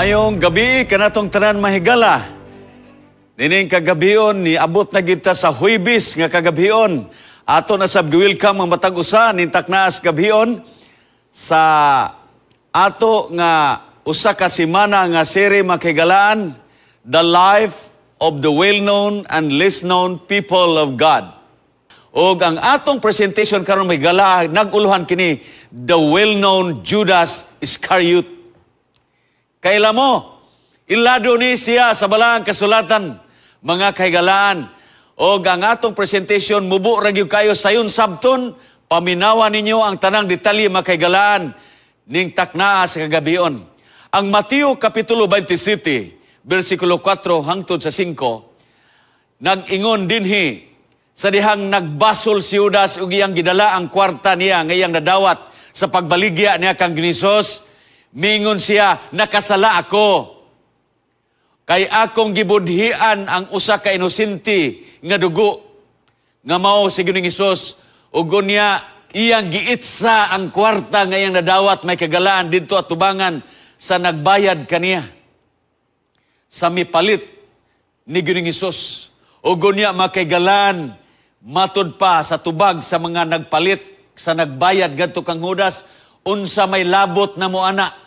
Maayong gabii kanatong tanan, mahigala. Nining kagabion ni abot na kita sa Huwebes nga kagabion. Ato na sab gi-welcome ang matag usa ning taknaas gabion sa ato nga usa ka semana nga seri, makigalaan, The Life of the Well-Known and Less Known People of God. Og ang atong presentation karon, mahigala, nag-uluhan kini The Well-Known Judas Iscariot. Kaila mo, ilado ni siya sa Balaang Kasulatan, mga kahigalaan. O ang atong presentation, mubo ra gyud kayo sayon sabton, paminawa ninyo ang tanang detalye, mga kahigalaan, ning taknaa sa kagabion. Ang Mateo Kapitulo 27, versikulo 4 hangtod sa 5, nag-ingon dinhi sa dihang nagbasol si Judas ug iyang gidala ang kwarta niya nga iyang nadawat sa pagbaligya niya kang Hesus. Mingon siya, "Nakasala ako. Kay akong gibudhian ang usa ka inosente nga dugo," nga mao si Ginoong Hesus. Ug unya iyang giitsa ang kwarta nga iyang nadawat, may kagalaan, didto atubangan sa nagbayad kaniya, sa mipalit ni Ginoong Hesus. Ug unya, makaigalan, matud pa sa tubag sa mga nagpalit, sa nagbayad gadto kang Judas, "Unsa may labot namo ana?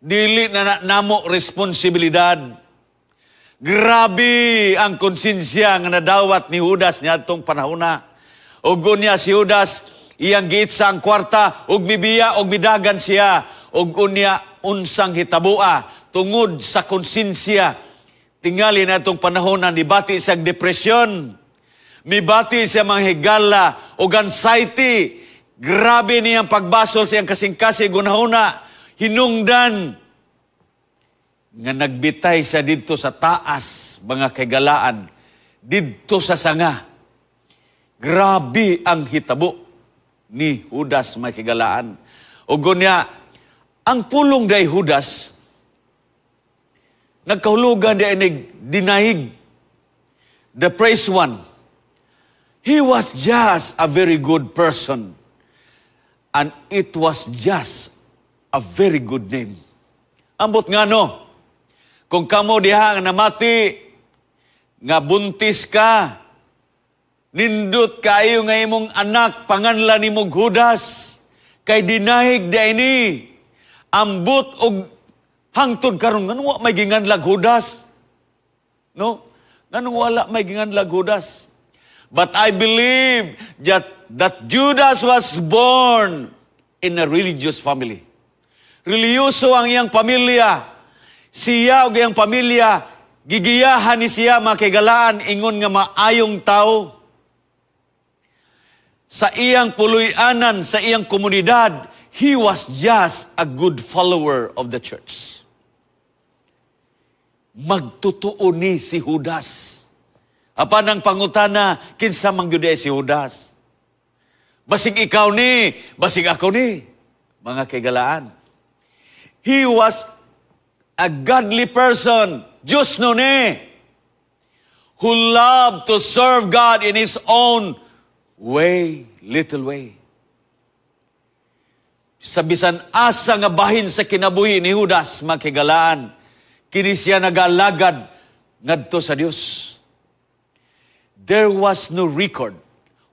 Dili na namo responsibilidad." Grabe ang konsensya nga nadawat ni Judas niadtong panahona. Ug unya si Judas iyang giitsa ang kwarta ug mibiya ug midagan siya. Ug unya unsang hitabua tungod sa konsensya? Tingali na itong panahon na nibati sa depresyon. Mibati siya, mga higala, ug anxiety. Grabe niyang pagbasol siyang kasing-kasing gunahuna. Hinungdan nga nagbitay siya didto sa taas, mga kaigalaan, didto sa sanga. Grabe ang hitabo ni Judas, mga kaigalaan. Ug unya, ang pulong day Judas, nagkahulugan di inig dinahig, the praise one. He was just a very good person. And it was just a very good name. Ambot nga no, kung kamo diha nga namati, nga buntis ka, nindot kayo nga imong anak, panganlan nimo Judas, kay dinahig di ini. Ambot og hangtod karon nganong wa may ginganlag Judas? No? Nganong wala may ginganlag Judas? But I believe that Judas was born in a religious family. Reliyoso ang iyang pamilya. Siya ug iyang pamilya, gigiyahan ni siya, mga kaigalaan, ingon nga maayong tao. Sa iyang puloy-anan, sa iyang komunidad, he was just a good follower of the church. Magtotoo ni si Judas. Apan ang pangutana, kinsa man gyud si Judas? Basig ikaw ni, basig ako ni, mga kaigalaan. He was a godly person, Diyos no ni, who loved to serve God in his own way, little way. Sa bisan asa nga bahin sa kinabuhi ni Judas, mga kaigalaan, kini siya nagalagad ngadto sa Dios. There was no record.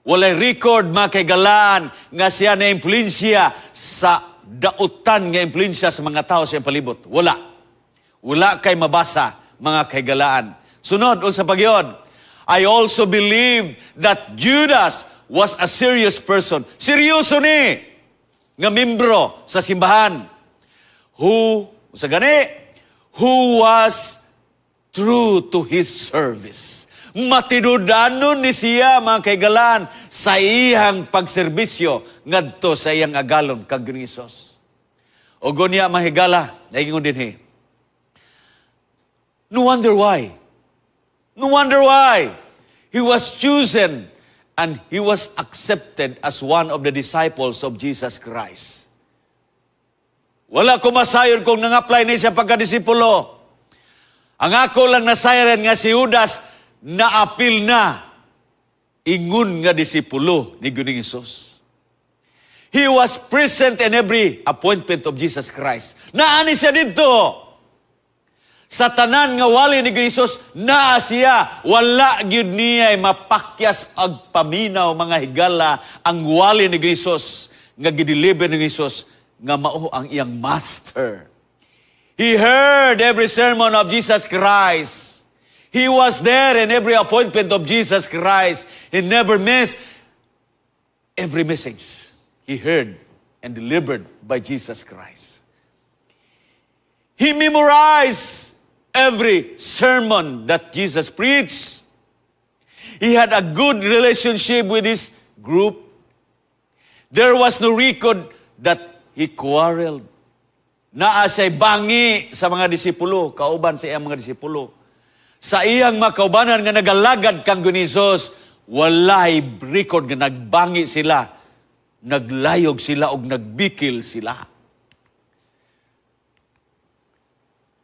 Walay record, mga kaigalaan, nga siya na impluensya sa dautan nga impluensya sa mga tao sa iyang palibot. Wala. Wala kay mabasa, mga kaigalaan. Sunod, unsa pa gyud? I also believe that Judas was a serious person. Seryoso ni nga membro sa simbahan. Who, sa gani, who was true to his service. Matinudanon ni siya, mga kaigalaan, sa iyang pagserbisyo ngadto sa iyang agalon kang Ginoong Hesus. O unya, mahigala, naingon dinhi. No wonder why. No wonder why he was chosen and he was accepted as one of the disciples of Jesus Christ. Wala ko masayon kung nang-apply ni siya pagkadisipulo. Ang ako lang nasayaran nga si Judas naapil na ingon nga disipulo ni Ginoong Hesus. He was present in every appointment of Jesus Christ. Naani siya didto. Sa tanan nga wali ni Jesus, naa siya. Wala gyud niya mapakyas og paminaw, mga higala, ang wali ni Jesus nga gideliver ni Jesus nga mao ang iyang master. He heard every sermon of Jesus Christ. He was there in every appointment of Jesus Christ. He never missed every message he heard and delivered by Jesus Christ. He memorized every sermon that Jesus preached. He had a good relationship with his group. There was no record that he quarreled. Naa siya'y bangi sa mga disipulo, kauban sa iyang mga disipulo. Sa iyang makaubanan nga nagalagad kang Jesus, walay record nga nagbangi sila, naglayog sila og nagbikil sila.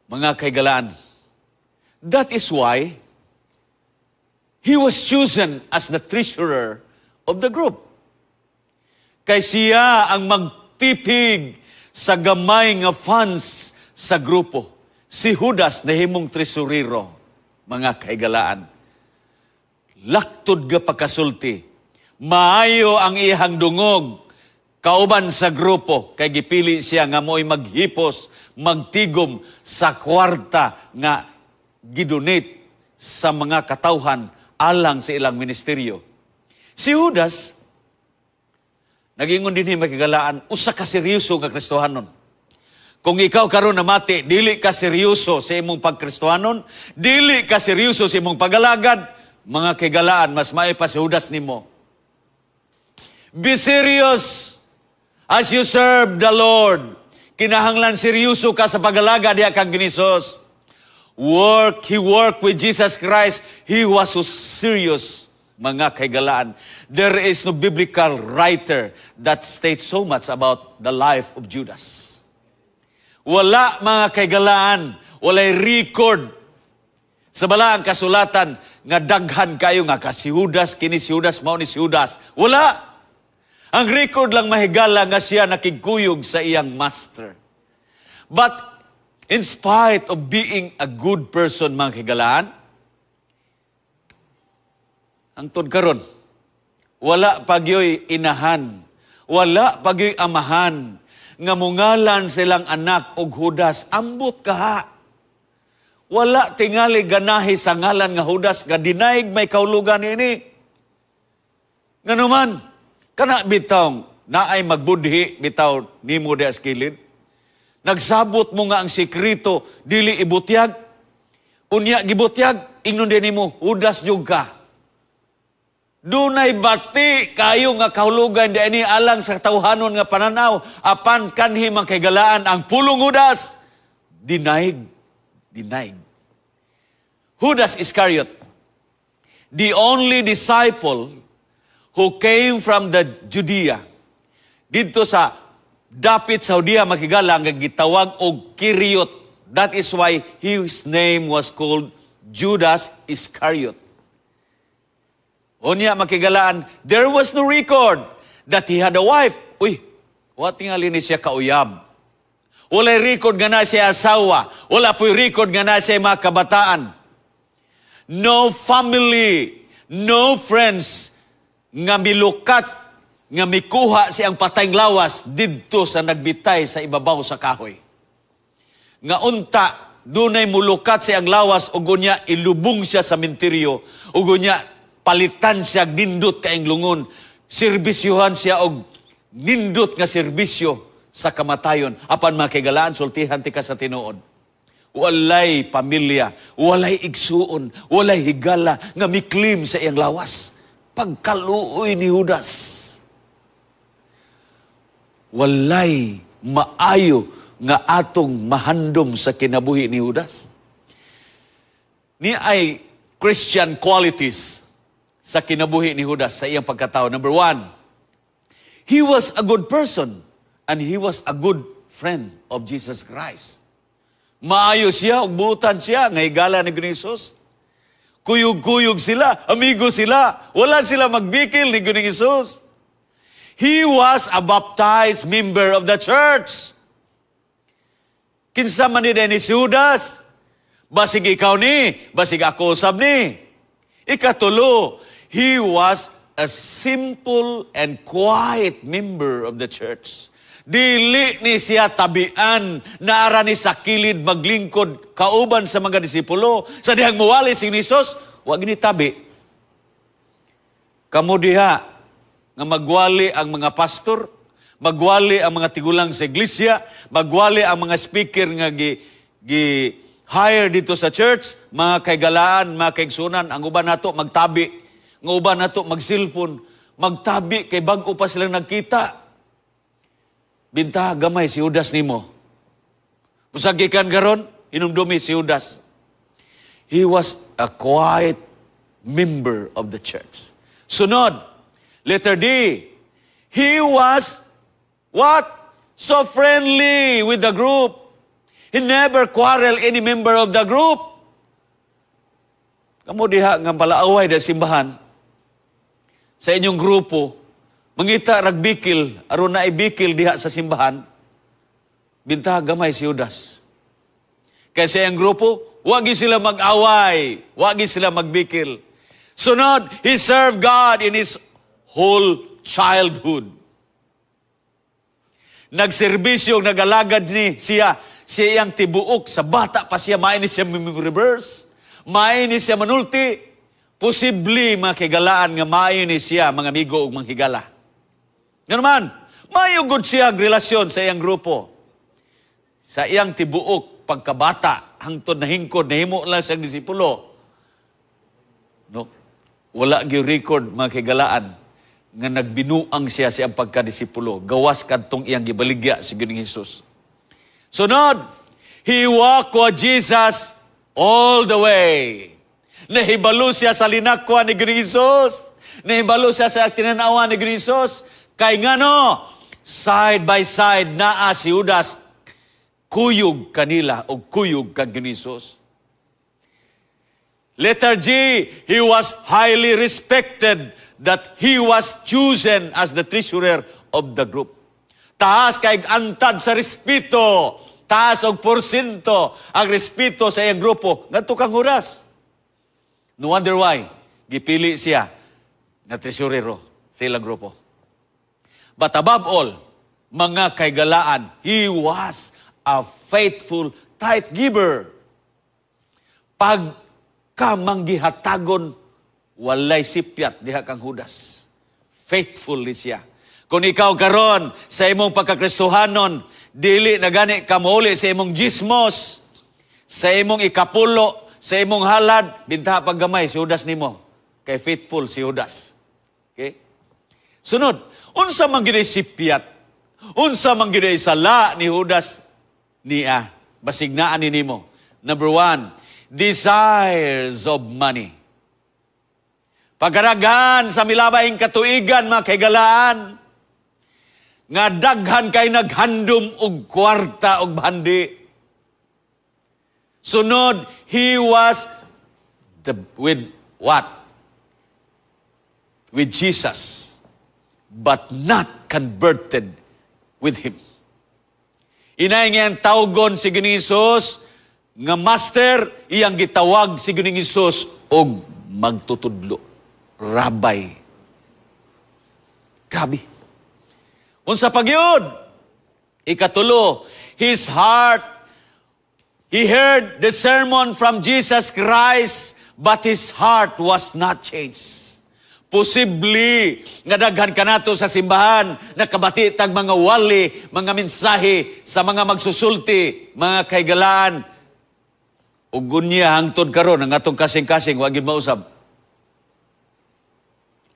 Mga kaigalaan, that is why he was chosen as the treasurer of the group. Kay siya ang magtipig sa gamay nga funds sa grupo. Si Judas nahimong tresurero, mga kaigalaan. Laktod ga pagkasulti, maayo ang iyang dungog, kauban sa grupo, kay gipili siya nga mo'y maghipos, magtigom sa kwarta nga gidonate sa mga katawhan alang sa ilang ministeryo. Si Judas, nagingon din makigalaan, usa ka seryoso nga Kristohanon. Kung ikaw karon namati, dili ka seryoso sa imong pagkristohanon, dili ka seryoso sa imong pagalagad, mga kigalaan, mas maayo pa si Judas nimo. Be serious as you serve the Lord. Kinahanglan seryoso ka sa pagalagad diha kang Ginisos. He worked with Jesus Christ. He was so serious, mga kaigalaan. There is no biblical writer that states so much about the life of Judas. Wala, mga kaigalaan, walay record sa balaang kasulatan nga daghan kayo nga ka si Judas, kini si Judas, mao ni si Judas. Wala. Ang record lang, mahigala, nga siya nakigkuyog sa iyang master. But in spite of being a good person, mga higalaan, hangtod karon, wala pagyoy inahan, wala pagyoy amahan, nga mungalan silang anak og Judas, ambot kaha. Wala tingali ganahi sa ngalan nga Judas, nga dinaig may kaulugan ini. Nganuman, kana bitaw, naay magbudhi bitaw nimo di kilid. Nagsabot mo nga ang sekreto dili ibutyag. Unya gibutyag, ingnon din nimo, "Judas jud ka." Dunay bati kayo nga kahulugan di ini alang sa tawhanon nga pananaw, apan kanhi makaigalaan ang pulong Judas dinaig, dinaig. Judas Iscariot, the only disciple who came from the Judea, didto sa dapit sa Judea, makigala, nga gitawag og Kiriot. That is why his name was called Judas Iscariot. Unya, makigalaan, there was no record that he had a wife. Uy, wa tingali ni siya kauyab. Walay record nga na siya asawa. Wala po'y record nga na siya mga kabataan. No family, no friends nga milukat, nga mikuha siyang patayng lawas didto sa nagbitay sa ibabaw sa kahoy. Nga unta, dunay mulukat siyang lawas ug unya ilubong siya sa menteryo ug unya palitan siya nindot kaing lungon, serbisyuhan siya og nindot nga serbisyo sa kamatayon. Apan mga kaigalaan, sultihan tika sa tinuod. Walay pamilya, walay igsuon, walay higala nga miklim sa iyang lawas. Pagkaluoy ni Judas, walay maayo nga atong mahandom sa kinabuhi ni Judas. Ni ay Christian qualities sa kinabuhi ni Judas sa iyang pagkatao. Number one, he was a good person and he was a good friend of Jesus Christ. Maayo siya, ug buutan siya, nga higala ni Jesus. Kuyog-kuyog sila, amigo sila, wala sila magbikil ni Jesus. He was a baptized member of the church. Kinsa man ni si Judas? Basig ikaw ni, basig ako usab ni. Ikatulo, he was a simple and quiet member of the church. Dili ni siya tabian, naara ni sa kilid maglingkod kauban sa mga disipulo. Sa dihang muwali si Jesus, wa ni tabi. Kamo diha nga magwali ang mga pastor, magwali ang mga tigulang sa iglesia, magwali ang mga speaker nga gi hire dito sa church, mga kaigalaan, mga kaigsunan, ang uban nato magtabi, ang uban nato mag-cellphone, magtabi kay bag-o pa silang nagkita. Binta gamay si Judas nimo. Busag gikan karon, hinumdumi si Judas. He was a quiet member of the church. Sunod, letter D, he was what? So friendly with the group. He never quarrel any member of the group. Kamo diha nga palaaway da simbahan sa inyong grupo, mangita rag bikil, aron na ibikil diha sa simbahan, binta gamay si Judas. Kaya sa iyang grupo, wagi sila mag-away, wagi sila magbikil. Sunod, he served God in his whole childhood. Nagserbisyo, nagalagad ni siya, siya iyang tibuok, sa bata pa siya, maayo ni siya reverse, maayo ni siya manulti, posible mga kigalaan nga maayo ni siya mga amigo ug mga higala. Nga naman, maayo gud siya relasyon sa iyang grupo. Sa iyang tibuok pagkabata, hangtod nahingkod, nahimo lang siyang disipulo. No? Wala gyud record mga kigalaan nga nagbinuang siya sa iyang pagkadisipulo. Gawas kadtong iyang gibaligya si Ginoong Hesus. Sunod, he walked with Jesus all the way. Nahibalo siya sa linakwa ni Ginoong Hesus. Nahibalo siya sa tinanawa ni Ginoong Hesus. Kay ngano, side by side naa si Judas, kuyog kanila o kuyog kang Ginoong Hesus. Letter G, he was highly respected that he was chosen as the treasurer of the group. Taas kay antad sa respeto, taas og porsyento ang respeto sa iyang grupo ngadto kang Judas. No wonder why gipili siya na treasurero sa ilang grupo. But above all, mga kaigalaan, he was a faithful tithe giver. Pagka manggihatagon, walay sipyat diha kang Judas. Faithful ni siya. Kung ikaw karon sa imong pagkakristohanon, dili na gani ka mouli sa imong jismos, sa imong ikapulo, sa imong halad, bintaha paggamay si Judas nimo. Kay faithful si Judas. Okay? Sunod, unsa man gid sipyat? Unsa man gid sala ni Judas niya? Basignaan ni nimo. Number 1, desires of money. Pagkaraghan sa milabayng katuigan, mga kaigalaan, nga daghan kay naghandom og kwarta og bandi. Sunod, he was with what? With Jesus, but not converted with him. Inay nga ang tawgon si Ginoong Hesus nga master, iyang gitawag si Ginoong Hesus og magtutudlo. Rabay. Grabe. Unsa pagyud? Ikatulo, his heart, he heard the sermon from Jesus Christ, but his heart was not changed. Posible nga daghan kanato sa simbahan, nakabati tag mga wali, mga mensahe sa mga magsusulti, mga kaigalaan. Ug gunya hangtod karon ang atong kasing-kasing wa gyud mausab.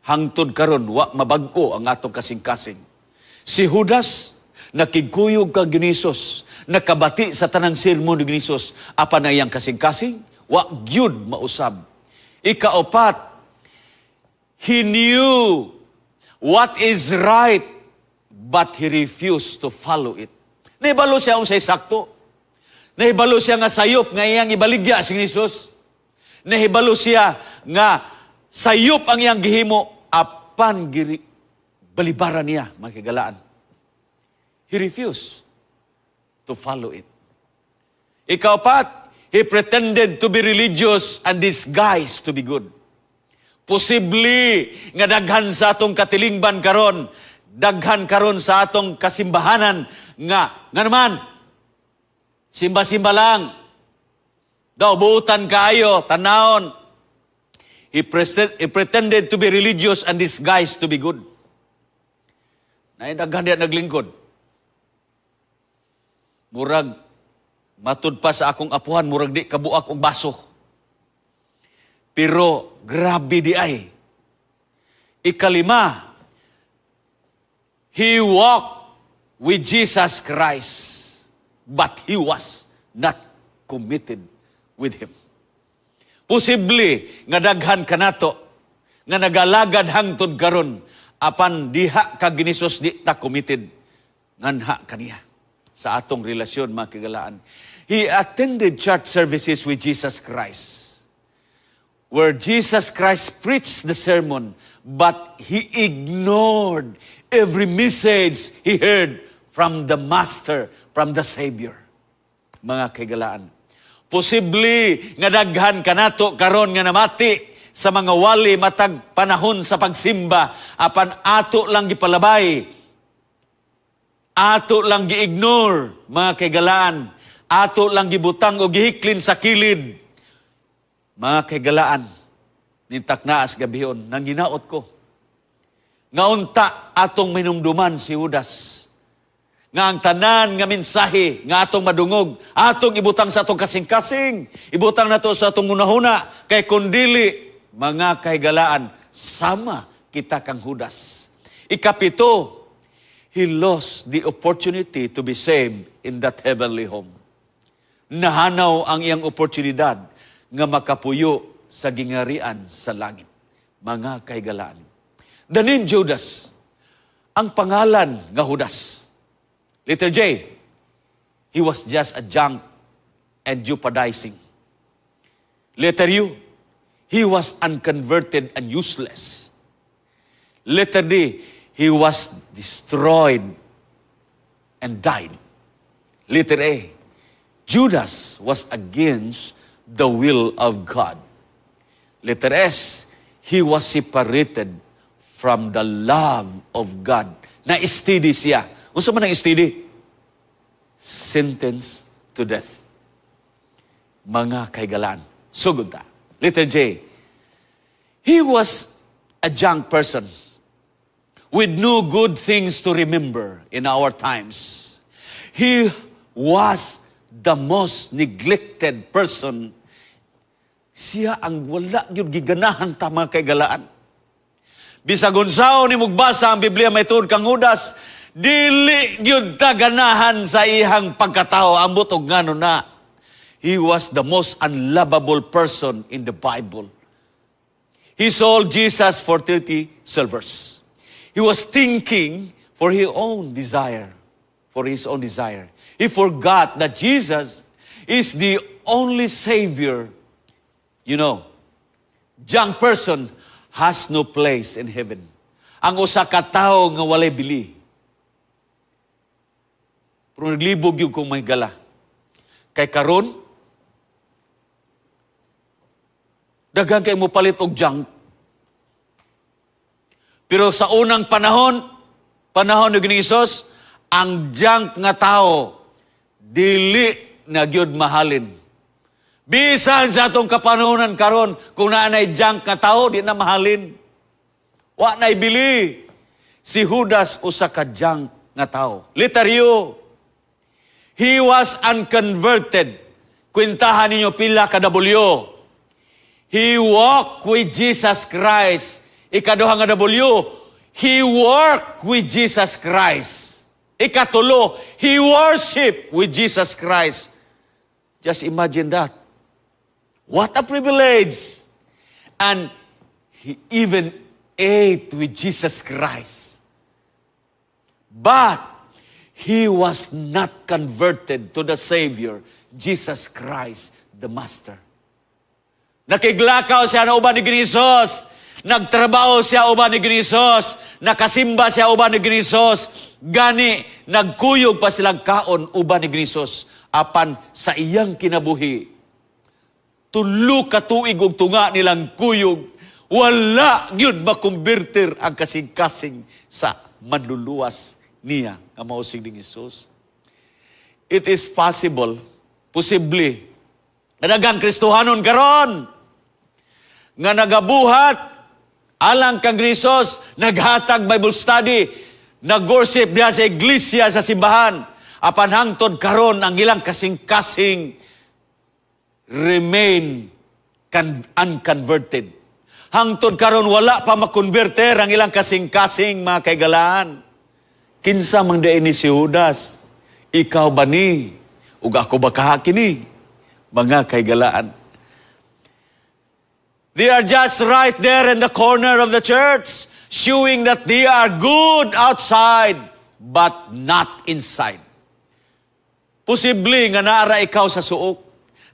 Hangtod karon wa mabag-o ang atong kasing-kasing. Si Judas nakigkuyog kang Ginoong Hesus, nakabati sa tanang sermon ni Ginoong Hesus, apan ang iyang kasing-kasing wa gyud mausab. Ikaapat, he knew what is right, but he refused to follow it. Nahibalo siya unsay sakto. Nahibalo siya nga sayop nga iyang ibaligya si Jesus. Nahibalo siya nga sayop ang iyang gihimo apan giri balibaran niya makigalaan. He refused to follow it. Ikaapat, He pretended to be religious and disguised to be good. Posible nga daghan sa atong katilingban karon, daghan karon sa atong kasimbahanan nga nga naman simba-simba lang. Daw buutan kaayo, tanawon. He pretended to be religious and disguised to be good. Naay daghan diya naglingkod. Murag matud pa sa akong apuhan, murag di kabuak og baso. Pero grabe diay. Ikalima, he walked with Jesus Christ, but he was not committed with Him. Posible nga daghan kanato nga nagalagad hangtod karon, apan diha kang Jesus di ta committed nganha kaniya sa atong relasyon, mga kahigalaan. He attended church services with Jesus Christ, where Jesus Christ preached the sermon, but he ignored every message he heard from the Master, from the Savior. Mga kahigalaan, posible nga daghan kanato karon nga namati sa mga wali matag panahon sa pagsimba, apan ato lang gipalabay, ato lang gi-ignore, mga kahigalaan, ato lang gibutang o gihiklin sa kilid. Mga kahigalaan, ning taknaas gabhion, nanginaot ko nga unta atong minumduman si Judas. Nga ang tanan nga mensahe nga atong madungog, atong ibutang sa atong kasing-kasing, ibutang nato sa atong hunahuna, kay kundili, mga kahigalaan, sama kita kang Judas. Ikapito, he lost the opportunity to be saved in that heavenly home. Nahanaw ang iyang oportunidad nga makapuyo sa gingarian sa langit. Mga kahigalaan. The name Judas, ang pangalan nga Judas. Letter J, he was just a junk and jeopardizing. Letter U, he was unconverted and useless. Letter D, he was destroyed and died. Letter A, Judas was against the will of God. Letter S, he was separated from the love of God. Na-steady siya. Unsa man ang steady? Sentence to death. Mga kahigalaan. Sugod ta. Letter J. He was a junk person with no good things to remember in our times. He was the most neglected person. Siya ang wala gyud giganahan ta, mga kahigalaan. Bisag unsaon nimo basa ang Biblia may tuod kang Judas, dili gyud ta ganahan sa iyang pagkatao. Ambot og ngano na. He was the most unlovable person in the Bible. He sold Jesus for 30 silvers. He was thinking for his own desire. For his own desire. He forgot that Jesus is the only Savior. Junk person has no place in heaven. Ang usa ka tawo nga walay bili. Pero naglibog gyud kong mahigala. Kay karon, daghan kay mo palit og junk. Pero sa unang panahon, panahon ni Jesus, ang junk nga tao dili na gyud mahalin. Bisan sa atong kapanahonan karon, kung naa nay junk nga tao, di na mahalin. Wa na'y bili. Si Judas usa ka junk nga tao. Letter U. He was unconverted. Kwentahan ninyo pila ka W. He walked with Jesus Christ. Ikaduha nga W. He worked with Jesus Christ. Ikatulo, he worshiped with Jesus Christ. Just imagine that. What a privilege. And he even ate with Jesus Christ. But he was not converted to the Savior, Jesus Christ, the Master. Nakiglakaw siya na uban ni Jesus. Nagtrabaho siya uban ni Jesus. Nakasimba siya uban ni Jesus. Gani, nagkuyog pa silang kaon uban ni Jesus. Apan sa iyang kinabuhi, 3 ka tuig og tunga nilang kuyog. Wala gyud makumbirtir ang kasing-kasing sa manluluwas niya nga mao si Jesus. It is possible, posible, nga daghang Kristohanon karon nga nagabuhat alang kang Jesus, naghatag Bible study, nag-worship diha sa iglesia, sa simbahan, apan hangtod karon ang ilang kasing-kasing remain unconverted. Hangtod karon wala pa makonverter ang ilang kasing-kasing, mga kaigalaan. Kinsa mang diay ni si Judas? Ikaw ba ni? Ug ako ba kaha kini? Mga kaigalaan. They are just right there in the corner of the church, showing that they are good outside, but not inside. Posible nga naara ikaw sa suok,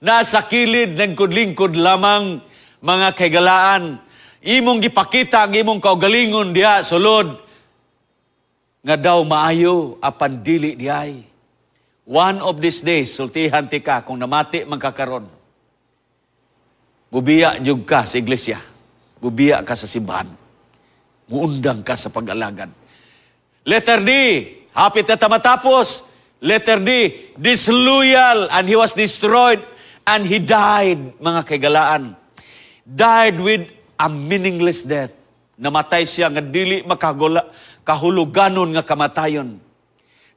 nasa kilid, lingkod-lingkod lamang, mga kaigalaan. Imong gipakita ang imong kaugalingon diha sulod nga daw maayo, apan dili diay. One of these days, sultihan tika, kung namati man ka karon, bubiya jud ka sa iglesia. Bubiya ka sa simbahan. Muundang ka sa pag-alagad. Letter D, hapit na ta matapos. Letter D, disloyal, and he was destroyed and he died, mga kaigalaan. Died with a meaningless death. Namatay siya nga dili makagula, kahuluganon nga kamatayon.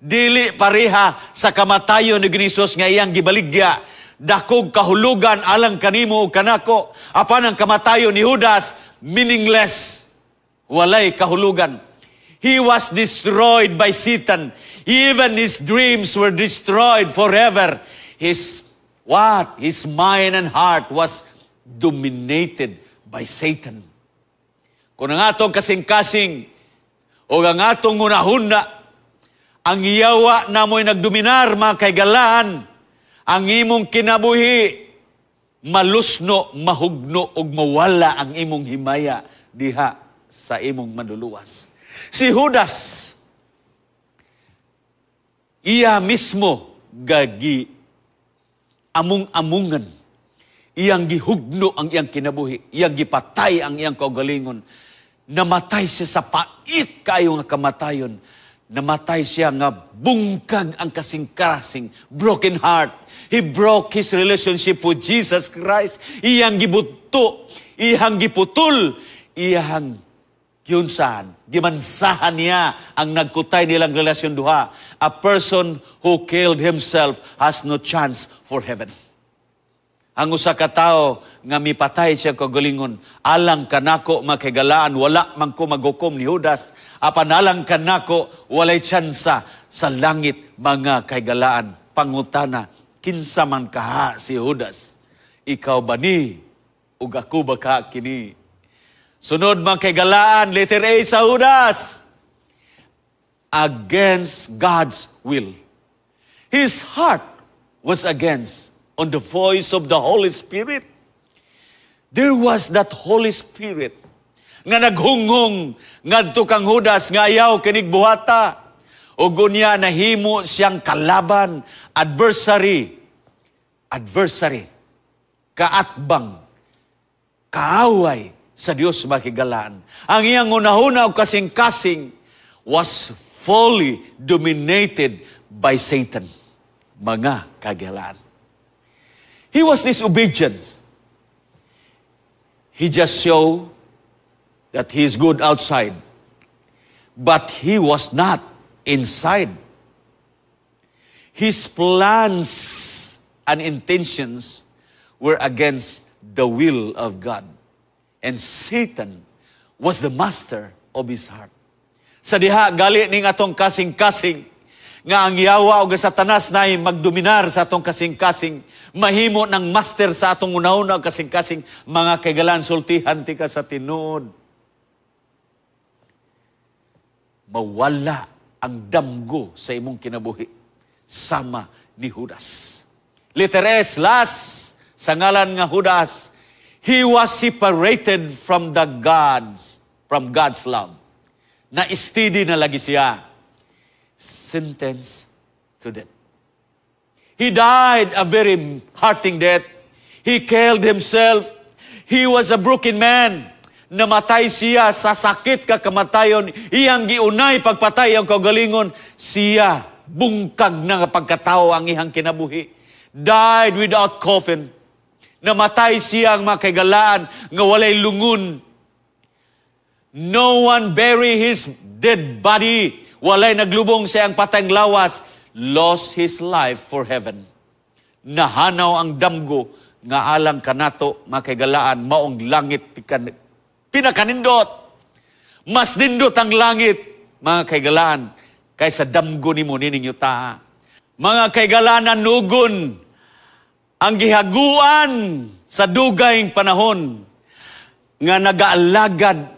Dili pareha sa kamatayon ni Jesus nga iyang gibaligya. Dakog kahulugan alang kanimo ug kanako. Apan ang kamatayon ni Judas, meaningless. Walay kahulugan. He was destroyed by Satan. Even his dreams were destroyed forever. His what? His mind and heart was dominated by Satan. Kung ang atong kasing-kasing o ang atong hunahuna, ang yawa na mo'y nagdominar, mga kaigalaan, ang imong kinabuhi, malusno, mahugno, ug mawala ang imong himaya diha sa imong manluluwas. Si Judas, iya mismo gagi among-amungan, iyang gihugno ang iyang kinabuhi, iyang gipatay ang iyang kaugalingon. Namatay siya sa pait kayo nga kamatayon. Namatay siya nga bungkag ang kasing-kasing, broken heart. He broke his relationship with Jesus Christ. Iyang gibuto, iyang giputol, iyang giunsahan, gimansahan niya ang nagkutay nilang relasyon duha. A person who killed himself has no chance for heaven. Ang usa ka tawo nga mipatay siya kaugalingon, alang kanako, makigalaan, wala man ko maghukom ni Judas, apan alang kanako, walay tsansa sa langit, mga kaigalaan. Pangutana, kinsa man kaha si Judas? Ikaw ba ni? Ug ako ba ka kini? Sunod, mga kaigalaan, letter A sa Judas. Against God's will. His heart was against on the voice of the Holy Spirit. There was that Holy Spirit nga naghunghong ngadto kang Judas nga ayaw kinig buhata. Ug unya nahimo siyang kalaban, adversary, adversary, kaatbang, kaaway sa Dios, makigalaan. Ang iyang hunahuna og kasing-kasing was fully dominated by Satan. Mga kagalaan. He was disobedient. He just showed that he is good outside, but he was not inside. His plans and intentions were against the will of God. And Satan was the master of his heart. Sa diha gali ning atong kasing-kasing nga ang yawa o Satanas na magdominar sa atong kasing-kasing, mahimo ng master sa atong una-una kasing-kasing, mga kaigalan, sultihan tika sa tinuod. Mawala ang damgo sa imong kinabuhi sama ni Judas. Letter S, last, sa ngalan nga Judas, he was separated from God's love. Na steady na lagi siya. Sentenced to death. He died a very hurting death. He killed himself. He was a broken man. Namatay siya sa sakit ka kamatayon. Iyang giunay pagpatay ang kaugalingon. Siya, bungkag na nga pagkatao ang iyang kinabuhi. Died without coffin. Namatay siya, ang mga kaigalaan, nga walay lungon. No one bury his dead body. Walay naglubong sa iyang patayng lawas. Lost his life for heaven. Nahanaw ang damgo nga alang kanato, mga kaigalaan, maong langit pinakanindot. Mas nindot ang langit, mga kaigalaan, kaysa damgo nimo nining yuta. Mga kaigalaan, nugon ang gihaguan sa dugayng panahon nga nagaalagad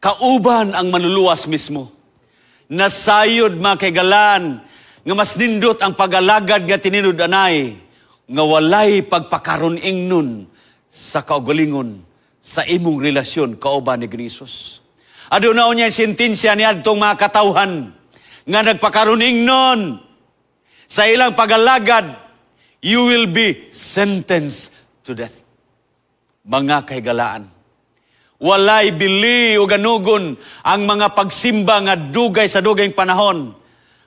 kauban ang Manluluwas mismo. Nasayod, mga kaigalaan, nga mas nindot ang pag-alagad nga tinud-anay nga walay pagpakaron ingnon sa kaugalingon sa imong relasyon kauban ni Jesus. Aduna unya sentensya ni adtong mga katawhan nga nagpakaron ingnon sa ilang pag-alagad, you will be sentenced to death. Mga kahigalaan, walay bili o ganugon ang mga pagsimba nga dugay sa dugay panahon.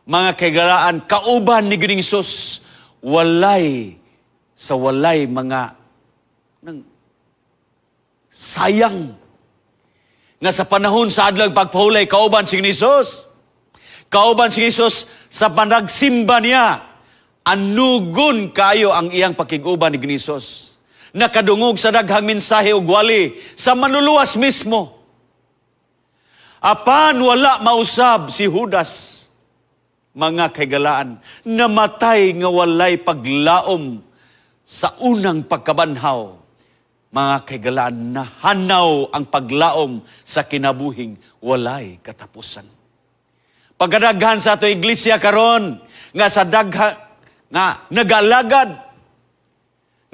Mga kahigalaan, kauban ni Ginoong Hesus, walay sa walay mga nang sayang nga sa panahon sa adlaw pagpahulay, kauban si Jesus. Kauban si Jesus sa panagsimba niya. Anugon kayo ang iyang pakiguban ni Jesus. Nakadungog sa daghang mensahe ug wali sa Manluluwas mismo. Apan wala mausab si Judas. Mga kaigalaan, namatay nga walay paglaom sa unang pagkabanhaw. Mga kaigalaan, nahanaw ang paglaom sa kinabuhing walay katapusan. Pagkadaghan sa ato iglesia karon nga sa daghan nga nagalagad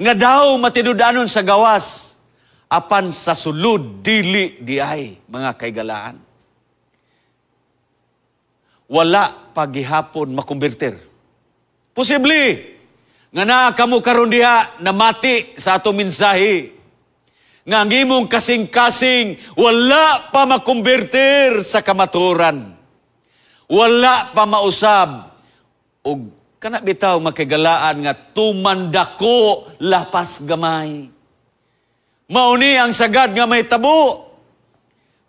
nga daw matinud-anon sa gawas, apan sa sulod dili diay, mga kaigalaan. Wala pagihapon makumbirter. Posible nga naa kamo karon diha namati sa atong mensahe nga ang imong kasing-kasing wala pa makumbirter sa kamaturan. Wala pa mausab og kana bitaw, makigalaan, nga tumandako lapas gamay. Mauni ang sagad nga may tabo.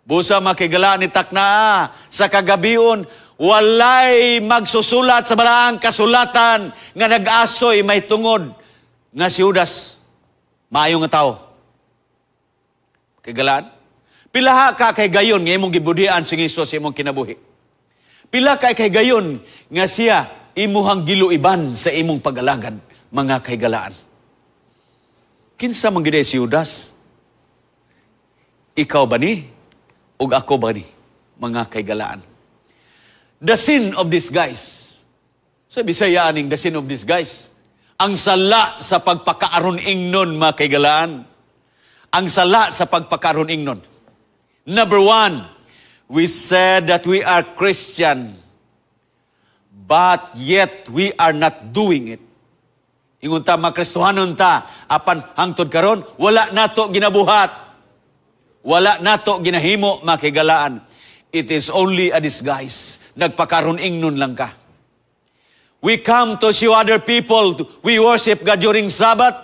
Busa, makigalaan, ni takna sa kagabion, walay magsusulat sa balaang kasulatan nga nag-asoy may tungod nga si Judas maayo nga tao. Kaigalaan? Pila ka kay gayon nga imong gibudian si Jesus sa imong kinabuhi? Pila ka kay gayon nga siya imuhang giluiban sa imong pag-alagad, mga kaigalaan? Kinsa man gid si Judas? Ikaw ba ni? Ug ako ba ni? Mga kaigalaan. The sin of disguise. Sa Bisaya aning the sin of disguise. Ang sala sa pagpakaaron ingnon, mga kaigalaan. Ang sala sa pagpakaaron ingnon. Number one, we said that we are Christian, but yet we are not doing it. Ingon ta, mga Kristohanon ta, apan hangtod karon wala nato ginabuhat. Wala nato ginahimo, mga kaigalaan. It is only a disguise. Nagpakaron ingnon lang ka. We come to show other people we worship God during Sabbath,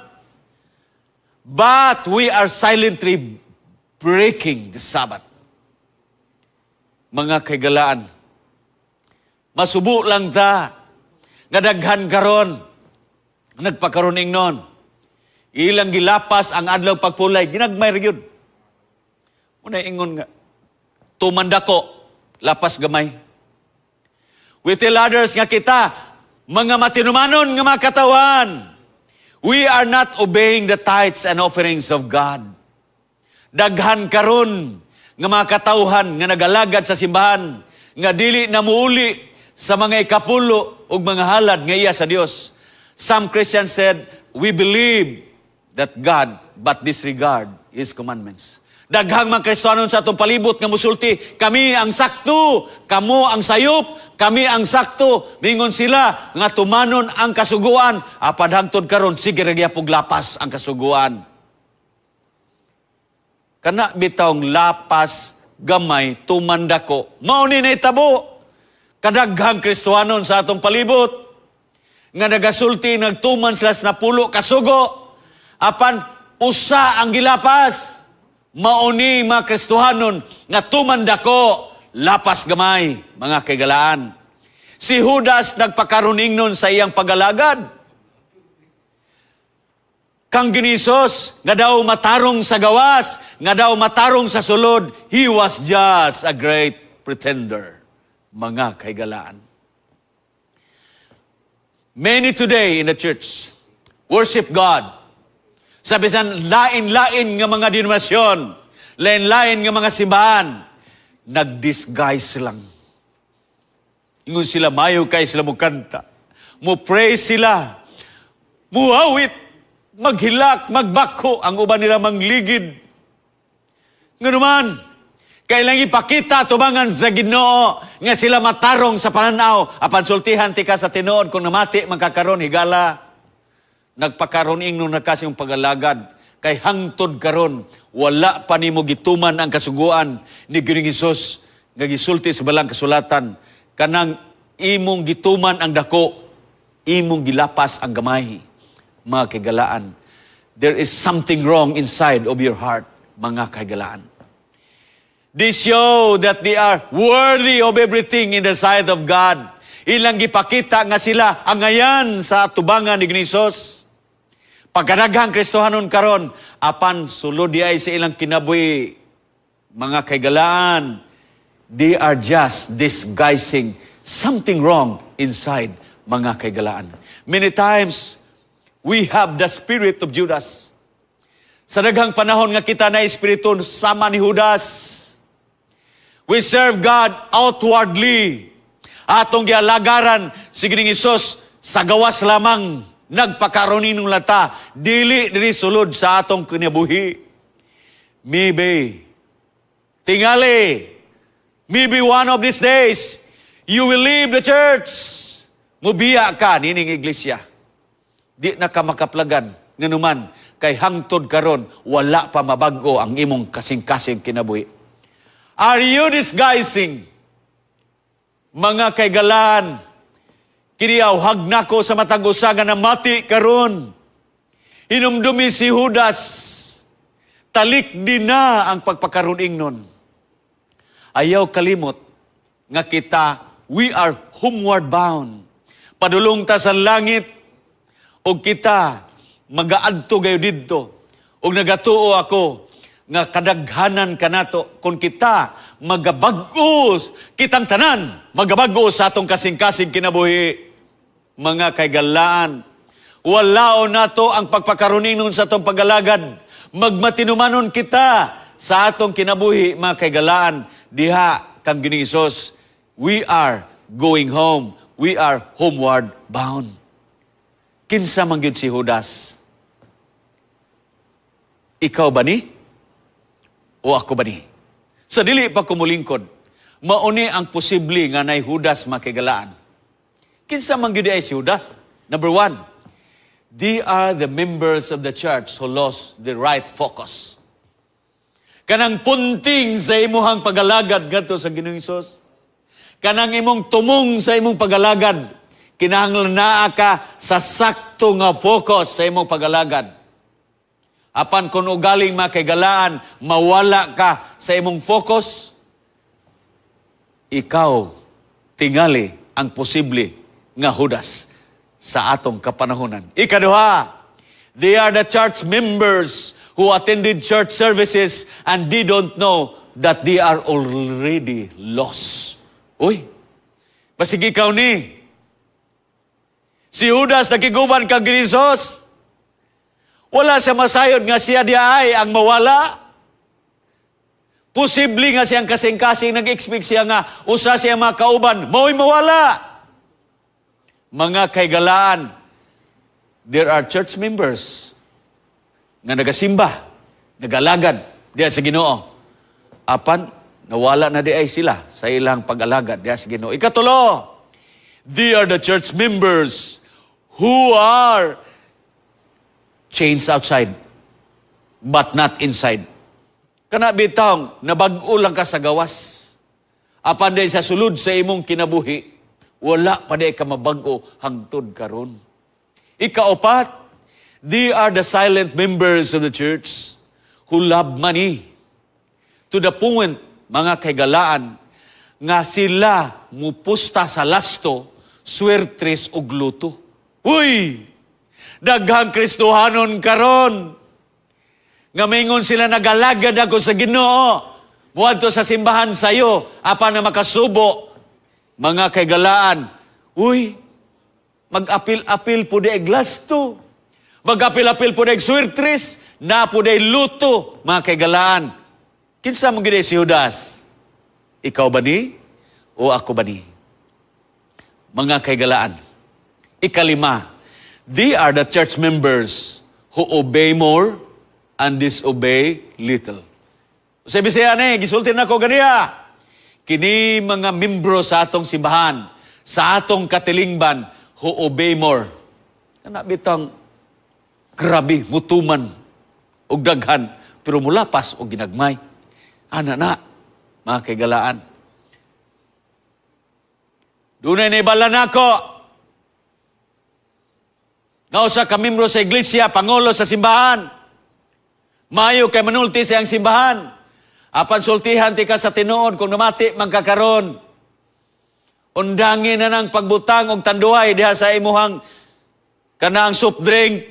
but we are silently breaking the Sabbath. Mga kaigalaan, masubo lang ta nga daghan karon nagpakaron ingnon. Ilang gilapas ang adlaw pagpulay, ginagmay ra gyud. Muna ingon nga tumandako lapas gamay. We tell others nga kita mga matinumanon nga mga katawan. We are not obeying the tithes and offerings of God. Daghan karon nga mga katawhan nga nagalagad sa simbahan nga dili na muuli sa mga ikapulo ug mga halad nga iya sa Dios. Some Christians said, "We believe that God but disregard His commandments." Daghang mga Kristohanon sa atong palibot nga musulti, "Kami ang sakto, kamo ang sayop, kami ang sakto." Mingon sila nga tumanon ang kasuguan, apan hangtod karon sige ra gyapong lapas ang kasuguan. Kana bitawng lapas gamay, tuman dako. Mao ni nahitabo. Kadaghang Kristohanon sa atong palibot nga nagasulti nagtuman sila sa 10 kasugo. Apan usa ang gilapas. Mao ni mga Kristohanon nga tuman dako, lapas gamay, mga kaigalaan. Si Judas nagpakaroningnon sa iyang pagalagad kang Ginoong Hesus, nga daw matarong sa gawas, nga daw matarong sa sulod, he was just a great pretender, mga kaigalaan. Many today in the church worship God sa bisan lain-lain nga mga denominasyon, lain-lain nga mga simbahan, nag-disguise lang. Ingon sila, mayo kay sila mo kanta. Mo pray sila. Muawit, maghilak, magbakho, ang uban nila mangligid. Nganuman, kailang ipakita tubangan sa Ginoo nga sila matarong sa pananaw, apan sultihan tika sa tinuod, kung namati man ka karon, higala, nagpakaroon ingnon na kasi yung pagalagad kay hangtod karon wala pa nimo gituman ang kasuguan ni Ginoong Hesus nga gisulti sa balang kasulatan, kanang imong gituman ang dako, imong gilapas ang gamay. Mga kaigalaan, there is something wrong inside of your heart, mga kaigalaan. They show that they are worthy of everything in the sight of God. Ilang gipakita nga sila angayan sa tubangan ni Hesus. Pagkadaghang Kristohanon karon, apan sulod di ay sa ilang kinabuhi, mga kaigalaan, they are just disguising something wrong inside, mga kaigalaan. Many times, we have the spirit of Judas. Sa daghang panahon nga kita na espiritu sama ni Judas. We serve God outwardly. Atong gialagaran si Ginoong Hesus sa gawas lamang, nagpakaroninong lata, dili diri sulod sa atong kinabuhi. Maybe, tingali, maybe one of these days, you will leave the church. Mubiya ka nining iglesia. Di na ka makaplagan, nganuman, kay hangtod karon wala pa mabago ang imong kasing-kasing kinabuhi. Are you disguising? Mga kaigalaan, kini auhag nako sa matag usa nga namati karon. Hinumdumi si Judas, talik din na ang pagpakaroon nun. Ayaw kalimot nga kita, we are homeward bound. Padulong ta sa langit, og kita magaadto gayo didto. Og nagatuo ako nga kadaghanan kanato kung kita magabag-o, kitang tanan magabag-o sa atong kasing-kasing kinabuhi. Mga kaigalaan, walao nato ang pagpakaroningon sa atong pagalagad. Magmatinumanon kita sa atong kinabuhi, mga kaigalaan, diha kang Ginoong Hesus. We are going home. We are homeward bound. Kinsa man gyud si Judas? Ikaw ba ni? O ako ba ni? Sa dili pa kumulingkod, mauni ang posible nga nay Judas, makigalaan. Kinsa man gyud ay si Judas? Number one, they are the members of the church who lost the right focus. Kanang punting sa imuhang pagalagad ngadto sa Ginoong Hesus. Kanang imong tumong sa imong pagalagad, kinahanglan naa ka sa sakto nga focus sa imong pagalagad. Apan kung ugaling, makaigalaan, mawala ka sa imong focus, ikaw tingali ang posible nga Judas sa atong kapanahonan. Ikaduha, they are the church members who attended church services and they don't know that they are already lost. Uy, basig ikaw ni. Si Judas nakiguban kang Jesus. Wala siya masayod nga siya di ay ang mawala. Posible nga siyang kasing-kasing nag-expect siya nga usa siya mga kauban, mao'y mawala. Mga kaigalaan, there are church members nga nagasimba, nagalagad, Diya sa Ginoo. Apan nawala na di ay sila sa ilang pag-alagad diya sa Ginoo. Ikatulo, they are the church members who are changed outside but not inside. Kana bitawng nabag-o lang ka sa gawas. Apan day sa sulod sa imong kinabuhi, wala pa day ka mabag-o hangtod karon. Ikaupat, they are the silent members of the church who love money to the point, mga kaigalaan, nga sila mupusta sa lasto, swertres ug lotto. Uy! Daghang Kristohanon karon nga mingon sila, "Nagalagad ako sa Ginoo. Muadto sa simbahan sayo," apan na makasubo, mga kaigalaan. Uy, mag-apil-apil po di lasto. Mag-apil-apil po di swertres, na po di lotto, mga kaigalaan. Kinsa mo gid si Judas? Ikaw ba ni? O ako ba ni? Mga kaigalaan. Ikalima, they are the church members who obey more and disobey little. Sa Bisaya ni, gisulti nako ganiya. Kini mga membro sa atong simbahan, sa atong katilingban, who obey more. Kana bitang grabe, mutuman, og daghan, pero mulapas og ginagmay. Ana na, mga kaigalaan. Dunay naibal-an nako nga usa ka membro sa iglesia, pangulo sa simbahan. Mayo kay manulti sa iyang simbahan. Apan sultihan tika sa tinuod, kung namati man ka karon, undangi na ng pagbutang og tanduay diha sa imuhang kanang soft drink.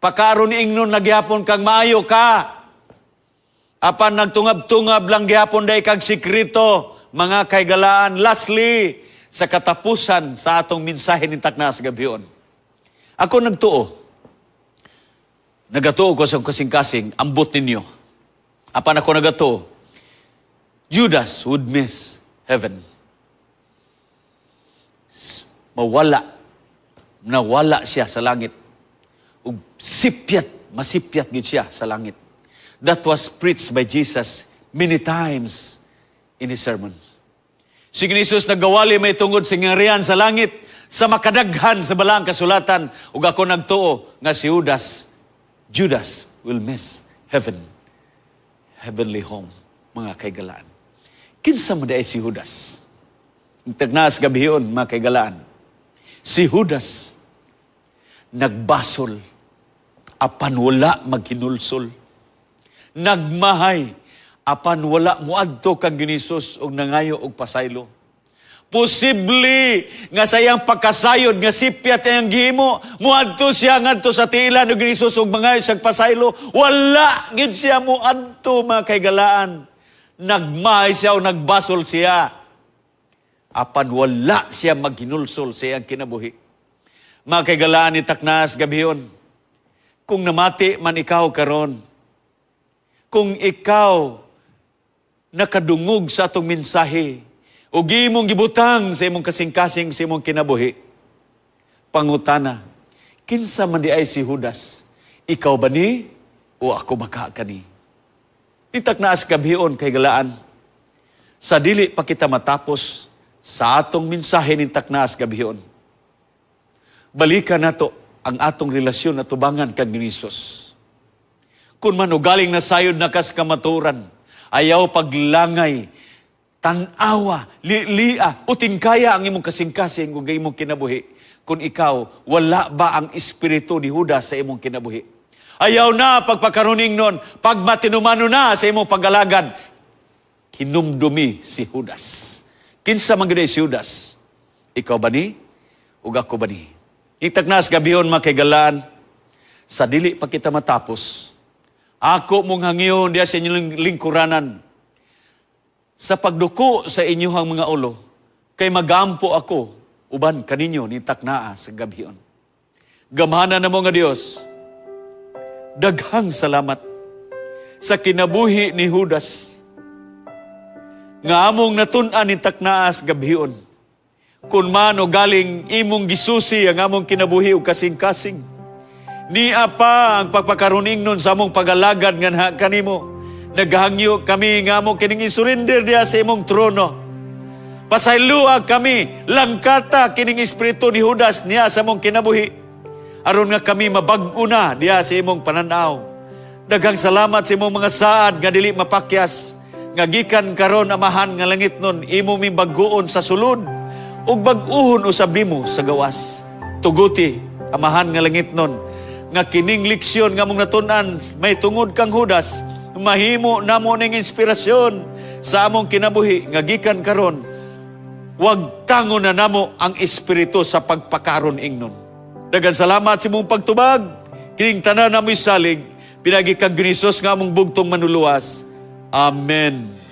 Pakaron ingnon na gihapon kang maayo ka. Apan nagtungab-tungab lang gihapon day kag sikreto, mga kaigalaan. Lastly, sa katapusan sa atong mensahe ning takna sa gabion. Ako nagtuo. Nagatuo ko sa kasing-kasing, ambot ninyo. Apan ako nagatuo, Judas would miss heaven. Mawala. Nawala siya sa langit. Ug sipyat, masipyat gid siya sa langit. That was preached by Jesus many times in His sermons. Si Jesus nagawali may tungod sa ngarian sa langit sa makadaghan sa Balaang Kasulatan, ug ako nagtuo nga si Judas, Judas will miss heaven. Heavenly home, mga kaigalaan. Kinsa man diay si Judas? Tagnaas gabion, mga kaigalaan. Si Judas nagbasol apan wala maghinulsol. Nagmahay apan wala muadto kang Ginisus og nangayo og pasaylo. Posible nga sa iyang pagkasayod nga sipyat iyang gihimo, muadto siya ngadto sa tiilan og Jesus ug mangayo siyang pasaylo. Wala gid siya muadto, mga kaigalaan. Nagmahay siya o nagbasol siya. Apan wala siya maghinulsol sa iyang kinabuhi. Mga kaigalaan ni taknas gabion, kung namati man ikaw karon, kung ikaw nakadungog sa atong mensahe, ug imong gibutang sa imong kasing-kasing sa imong kinabuhi, pangutana, kinsa man di ay si Judas? Ikaw ba ni o ako ba ka kani? Itaknaas gabion, kaigalaan, sa dili pa kita matapos sa atong mensahe ning taknaas gabion, balikan nato ang atong relasyon na tubangan kang Hesus. Kung man galing na sayod na kas kamaturan, ayaw paglangay, tanawa, lilia, utingkaya ang imong kasing-kasing ug imong kinabuhi. Kung ikaw, wala ba ang espiritu ni Judas sa imong kinabuhi? Ayaw na pagpakaruning nun, pagmatinumano na sa imong pag-alagad, hinumdumi si Judas. Kinsa man gid si Judas? Ikaw ba ni? Ug ako ba ni? Itagnas gabion, mga kaigalaan, sa dili pa kita matapos, ako mong hangyon diya sa inyong lingkuranan, sa pagduko sa inyong mga ulo, kay magampo ako uban kaninyo ni taknaa sa gabion. Gamhanan namo nga Dios, daghang salamat sa kinabuhi ni Judas nga among natun-an ni taknaas gabion. Kung man o galing imong gisusi ang among kinabuhi ug kasing-kasing, Nia pa ang pagpakaron-ingnon sa among pagalagad nganha kanimo. Naghangyo kami nga amo kining isurrender diha sa imong trono. Pasayloa kami, langkata kining espiritu ni Judas niya sa among kinabuhi. Aron nga kami mabag-o na diha sa imong pananaw. Daghang salamat sa imong mga saad nga dili mapakyas. Nga gikan karon, Amahan nga langitnon, imo mi bag-uon sa sulod ug bag-uhon usab nimo sa gawas. Tuguti, Amahan nga langitnon, nga kining leksyon nga among natun-an may tungod kang Judas, mahimo namo ning inspirasyon sa among kinabuhi nga gikan karon wagtangon na namo ang espiritu sa pagpakaron ingnon. Daghang salamat sa imong pagtubag. Kining tanan namo salig pinaagi kang Hesus nga among bugtong manluluwas. Amen.